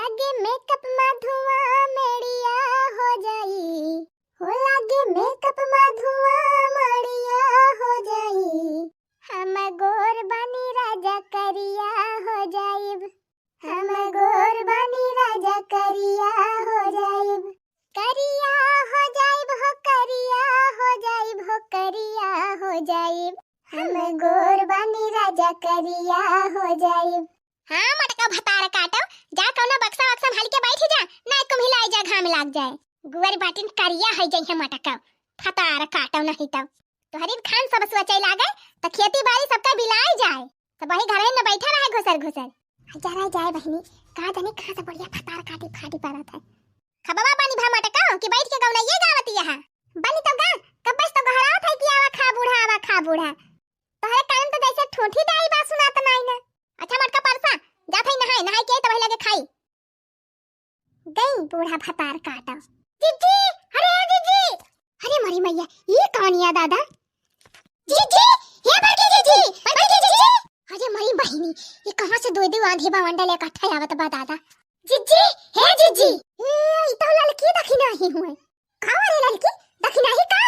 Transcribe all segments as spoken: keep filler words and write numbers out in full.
लागे मेकअप मा धुआं मेड़िया हो जाई, हो लागे मेकअप मा धुआं मेड़िया हो जाई। हम गोर बानी राजा करिया हो जाइब, हम गोर बानी राजा करिया हो जाइब, करिया हो जाइब हो, करिया हो जाइब हो, करिया हो जाइब। हम गोर बानी राजा करिया हो जाइब। हाँ मटका भतार काटो, जा कौनो बक्सा वक्सा में हल्के बैठ जा, ना कुम्हिलाई जा, घाम लाग जाए। गुअर बाटिन करिया है जइहे मटका, भतार काटो नहीं तो। तोहरी खान सब सोचे लागे, तो खेती बाड़ी सबका बिलाई जाए, तो वही घर में न बैठा रहे घुसर घुसर। जरा जाए बहिनी, का जाने कहाँ से बढ़िया भतार काटी फाटी परत है। खबवा बानी भा मटका कि बैठ के गौनइये गावत यहाँ। बनी तो गा, कब्बे से तो गोहरावत है कि आवा खा बूढ़ा, आवा खा बूढ़ा। तोहरे कान तो जैसे ठूठी दाई बा सुनात नाई ना। अच्छा मटका परसा, जात है नहाए, नहाए के तब लगे खाई। गई बूढ़ा भतार काटा। जिज्जी, अरे जिज्जी, अरे मरी मैया, ये कौन या दादा? जिज्जी, हे बड़की जिज्जी, बड़की जिज्जी। अरे मरी बहिनी, ये कहाँ से दो दो आंधी बावंडल इकट्ठा आवत बा दादा? जिज्जी, हे जिज्जी। ए, ई तो ललकी दखिनाही हुए। का रे ललकी, दखिनाही का?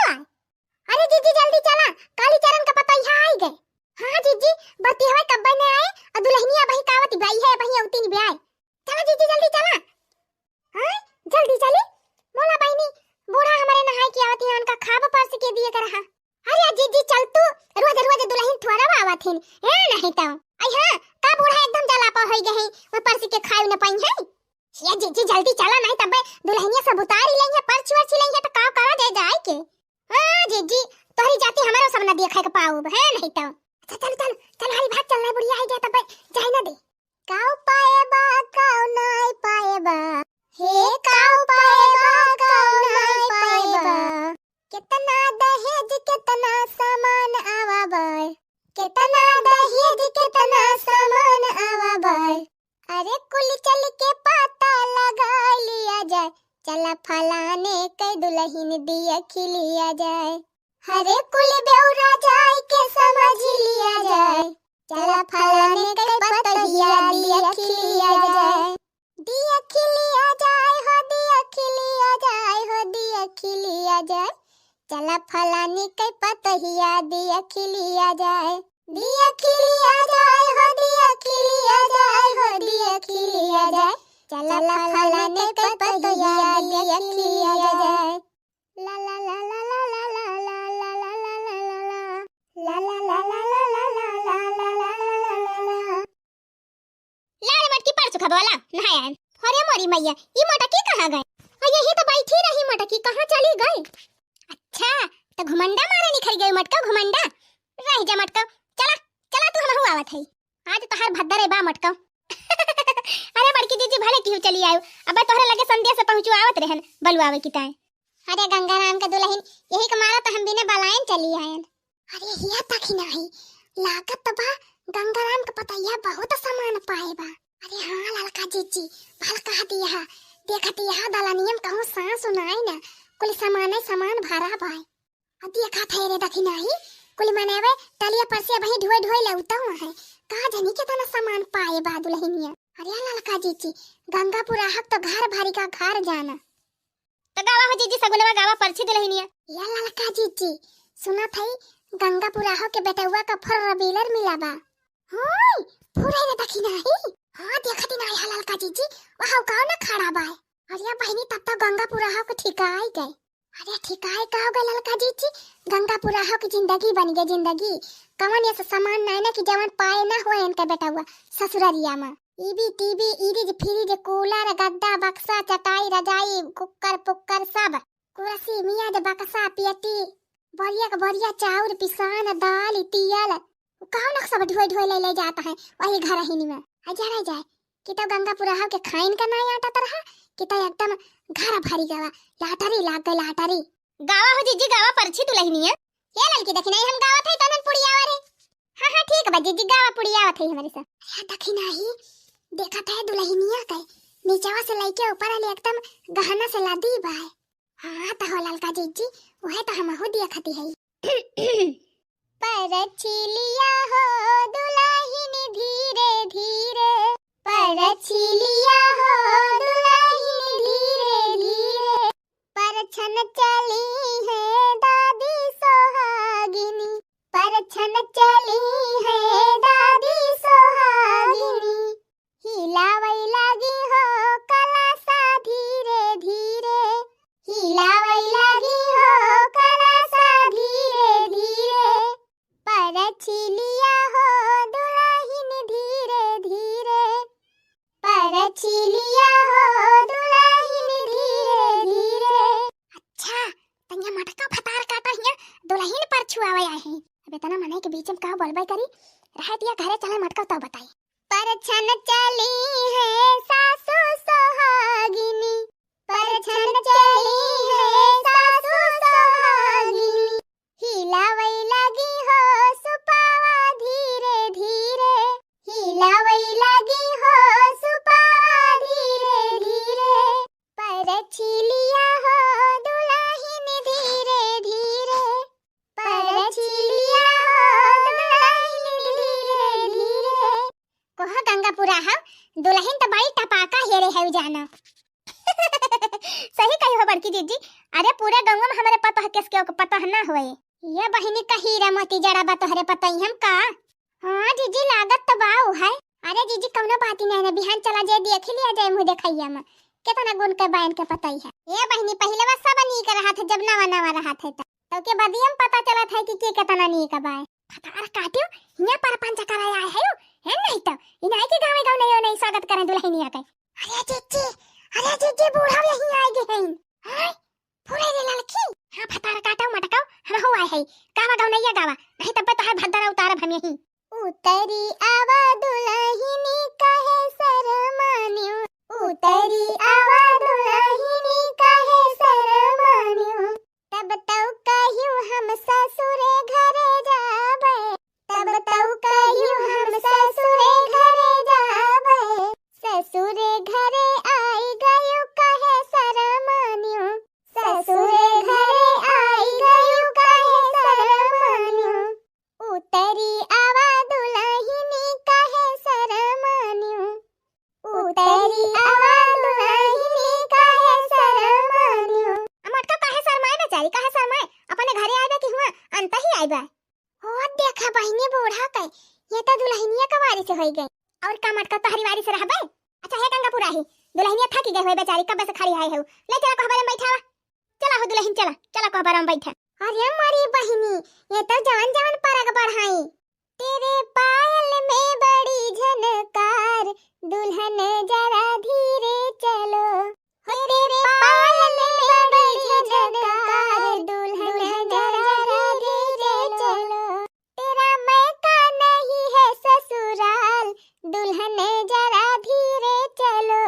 अरे जिज्जी जल्दी चला, काली चरण का पतोहिया आई गए। हाँ जिज्जी, बरतिहवा कब्बे ने आए, और दुल्हनिया बही कावत बई है, बही अउतिन ब्याय। चला जिज्जी जल्दी चला। हाँ, जल्दी चली। मोला बहिनी, बूढ़ा हमारे नहाए के आवत है, उनका खाब परस के दिए कर रहा। अरे जिज्जी चल तू, रोज रोज दुल्हन थोड़ा आवत है, ए नहीं तो। आई हाँ, का बूढ़ा एकदम जलापा होई गए हैं, वो परस के खाए न पाई है। ये जिज्जी जल्दी चला, नहीं तब दुल्हनिया सब उतारी लेंगे, परछी वरछी लेंगे तो का करा जाए जाए के। हाँ जिज्जी, तोहरी जाति हमारो सब न देखे के पाउब, है नहीं तो। अच्छा चल चल चल, हरी भाग चल, नहीं बुढ़िया है जाए तब जाए ना दे। काउ पाए बा, काउ नाई पाए बा, हे काउ पाए बा, काउ नाई पाए बा। कितना दहेज, कितना सामान आवा बाय, कितना दहेज, कितना सामान आवा बाय। अरे कुल चल के पता लगा लिया जाए, चला फलाने के दुल्हन दिया खिलिया जाए। अरे कुल बेउरा जाए के समझ लिया जाए, चला फलाने के पतोहिया दिया खिलिया जाए। दिया खिलिया जाए हो, दिया खिलिया जाए हो, दिया खिलिया जाए। चला फलानी के पतोहिया दिया खिलिया जाए। दिया खिलिया जाए हो, दिया खिलिया जाए हो, दिया खिलिया जाए। चला फलानी के पतोहिया दिया खिलिया जाए। ला ला ला ला ला। ला ला ला ला ला। लाल मटकी पर सुखा बोला, नहाए आएन। अरे मोरी मैया, ई मटकी कहाँ गए? आ यही तो बैठी रही मटकी, कहाँ चली गई? अच्छा, तो घुमंडा मारे निकल गई मटका, घुमंडा। रह जा मटका, चला, चला तू, हमहू आवत है। आज तोहार भद्दर है बा मटका। अरे बड़की दीदी, भले केहू चली आयो, अब तोहरे लगे संदेश पहुँचवावत रहन, बलुआवे की ताए। अरे गंगाराम के दुल्हन, यही के मारा तो हम बिना बलायन चली आयन। अरे हिया तक ही नाही, लागत तो बा गंगाराम के पतोहिया बहुत सामान पाए बा। अरे हाँ ललका जीजी, भल कह दिया, देखत दिया दलनियम कहूँ सांस सुनाई ना, कुल सामाने सामान भरा बाय। अब देखा थे रे दखिनाही, कुल मनेवे टलिया पर से वहीं ढोए ढोए लौटा हुआ है। का जानी कितना सामान पाए बा दुल्हनिया। अरे ललका जीजी, गंगा पुराहक तो घर भरी का घर जाना। तो गावा हो जीजी सगुनवा, गावा परछी दुल्हनिया। या ललका जीजी, सुना थई गंगा पुराहक के बेटउआ का four wheeler मिला बा। होय, फुरे रे दखिनाही। हाँ, देखत ही नाही है ललका जीजी, वहाँ कौन खड़ा बाय। अरे बहिनी, तब तो गंगा पुराहक के ठिकाई गए। अरे ठिकाई का हो गए ललका जीजी, गंगा पुराहक की जिंदगी बन गई जिंदगी। कवन ऐसा सामान नाय ना कि जवन पाए ना होए इनका बेटउआ ससुररिया में। ईबी, टीवी, इरिज, फ्रिज, कूलर, गद्दा, बक्सा, चटाई, रजाई, कुक्कर, पुक्कर सब। कुर्सी, मियाज, बक्सा, पेटी, बोरिया के बोरिया चाउर, पिसान, दाल, तियल, कौन सब ढोए ढोए ले ले जाता है वही घर ही में। आ जरा जाए कि तो गंगा पुराहव के खाइन का नाई आटा तरहा कि तो एकदम घर भरी गवा, लाटरी लाग गई लाटरी। गावा हो जीजी गावा, परछी दुल्हनिया। ये ललकी दखिनाही, हम गावत है तनन पुड़ियावा रे। हाँ हाँ ठीक बा जीजी, गावा पुड़ियावत है हमारे साथ। अरे दखिनाही, देखत है दुल्हनिया के नीचवा से लेके ऊपर वाले एकदम गहना से लदी बाय। हाँ तो हो ललका जीजी, वह तो हमहू देखती है। परछी लिया हो दुल्हन धीरे धीरे, परछी लिया हो चीलिया हो दुलहिन धीरे धीरे। अच्छा, तनिया मटका भतार काटा हिया, दुलहिन पर छुआवे आए हैं। अब इतना मनई के बीच में का बोलबे करी, रहे दिया घरे चले मटका तब बताई। परछन चली है सासु सोहागिनी, परछन चली है सासु सोहागिनी। हिलावै लागी हो सुपावा धीरे धीरे, हिलावै लागी हो सुपावा धीरे धीरे। परछिलिया हो दुलहिन धीरे धीरे, परछिलिया हो दुलहिन धीरे धीरे। कोहा गंगापुरा हो, दुलहिन त बड़ी टपाका हेरे है जाना। सही कही हो बड़की जीजी, अरे पूरे गंगवा में हमरे पतोह केस के ओके पतोह ना होए। ये बहिनी का हीरा मोती जड़ा बा तोहरे पतोहिया में का? हाँ जीजी, लागत त बा उ है। अरे जीजी, कौनो बात ही नहीं ना, बिहान चला जे देख लिया जाए मुँह देखैया में, केतना गुण के बा इनके पतोहिया। ये बहिनी, पहिले बा सब नीक रहत है, जब नवा नवा रहत है त, तब के बदिया में पता चलत है कि के केतना नीक बा। भतार काटियो, हिया परपंच कराए आए है यो, है नहीं त, इनाई के गाँवे गाँव नहीं, नहीं स्वागत करें दुलहिनिया के। अरे जीजी, अरे जीजी, बूढ़ा भी यहीं आए गए हैं। हैं? फुरे रे ललकी। हाँ, भतार काटो मटकाओ, हम हो आए हैं। गावा गवनैया गावा, नहीं तब तो है भद्दरा उतारब हम यहीं। उतरी आवा दुलहिनी काहे शरमान्यू, उतरी आवा दुलहिनी काहे शरमान्यू। तब तौ कहियो हम ससुरे घरे जाबे, तब तौ कहियो हम ससुरे घरे जाबे। ससुरे घरे आई गयो काहे शरमान्यू, ससुरे घरे आई गयो काहे शरमान्यू। उतरी आवा दुलहिनी काहे शरमान्यू, उतरी आवा दुलहिनी काहे शरमान्यू। आ मटका काहे शरमाए बेचारी, काहे शरमाए? अपने घरे आइबे कि हुआ अंत ही आइबे। हो देखा बहिनी बूढ़ा के, ये तो दुलहिनिया का वारी से होई गई। और का मटका तोहरी वारी से रहबे? अच्छा हे गंगापुरा ही, दुलहिनिया थकी गई होई बेचारी, कब से खड़ी आए हो। ले चला कोहबरे में बैठावा। चला हो दुलहिन, चला, चला कोहबरा में बैठा। अरे मोरी बहिनी, ये तो जवन जवन परग बढ़ाई। तेरे पायल में बड़ी झनकार, दुल्हन जरा धीरे चलो। हो तेरे पायल में बड़ी झनकार, दुल्हन जरा धीरे चलो। तेरा मौका नहीं है ससुराल, दुल्हन जरा धीरे चलो।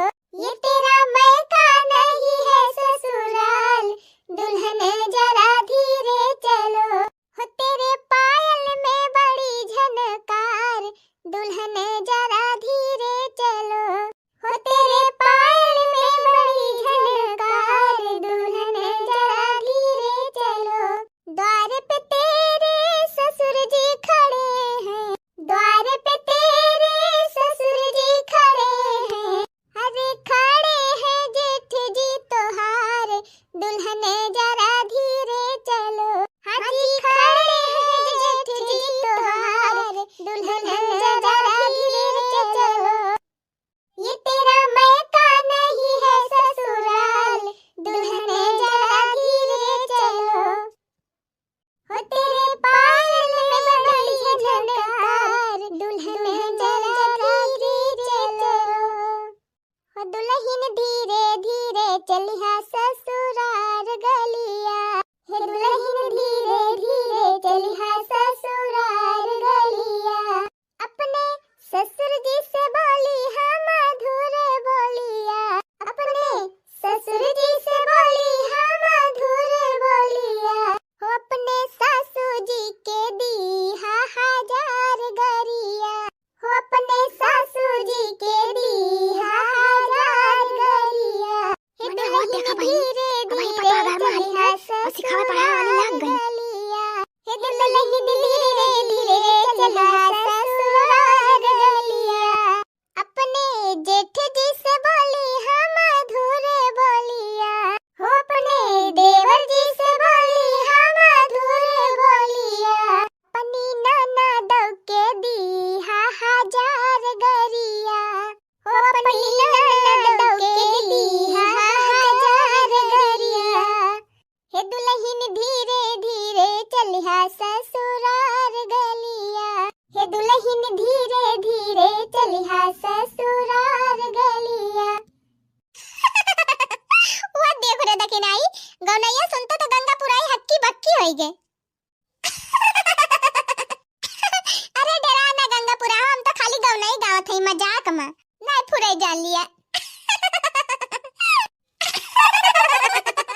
ये तेरा मौका नहीं है ससुराल, दुल्हन जरा धीरे चलो। हो तेरे पायल में बड़ी झनकार, दुल्हन जरा धीरे चलो। हो तेरे पायल में बड़ी झनकार, दुल्हन जरा धीरे चलो। द्वार पे तेरे ससुर जी खड़े हैं, द्वार पे तेरे ससुर जी खड़े हैं। अरे खड़े हैं जेठ जी तोहार, दुल्हन जरा धीरे चलो। हाँ जी, खड़े हैं जेठ जी तोहार, दुल्हन जरा धीरे चलो। ये तेरा मौका नहीं है ससुराल, दुल्हन जरा धीरे चलो। हो तेरे पायल में बड़ी झनकार, दुल्हन जरा धीरे चलो। हो दुलहिन धीरे धीरे चलिहा ससुरार गलिया, हे दुलहिन धीरे धीरे चलिहा ससुरार गलिया। अपने ससुर जी से बोली हाँ मधुर बोलिया, अपने ससुर जी से बोली हाँ मधुर बोलिया। हो अपने सासू जी के दीहा हजार गरिया, हो अपने सासू जी के दीहा हजार गरिया। हे मने हो दुलहिन देखा बहिनी, धीरे अब वही धीरे पतोह घर में हाली चलिहा ना, और सिखावे पढ़ावे वाली लाग ससुरार गई। गलिया। हे दुलहिन धीरे धीरे चलिहा ससुरार गलिया। अपने जेठ जी से बोली हाँ मधुर बोलिया, हो अपने देवर जी से बोली हाँ मधुर बोलिया। अपनी ननदौ के दीहा हजार गरिया, हो अपनी ननदौ के दीहा हजार गरिया। हे दुलहिन गए। अरे डेरा ना गंगापुरा, हम तो खाली गवनई गावत हई मजाक में, नहीं फुरे जान लिया।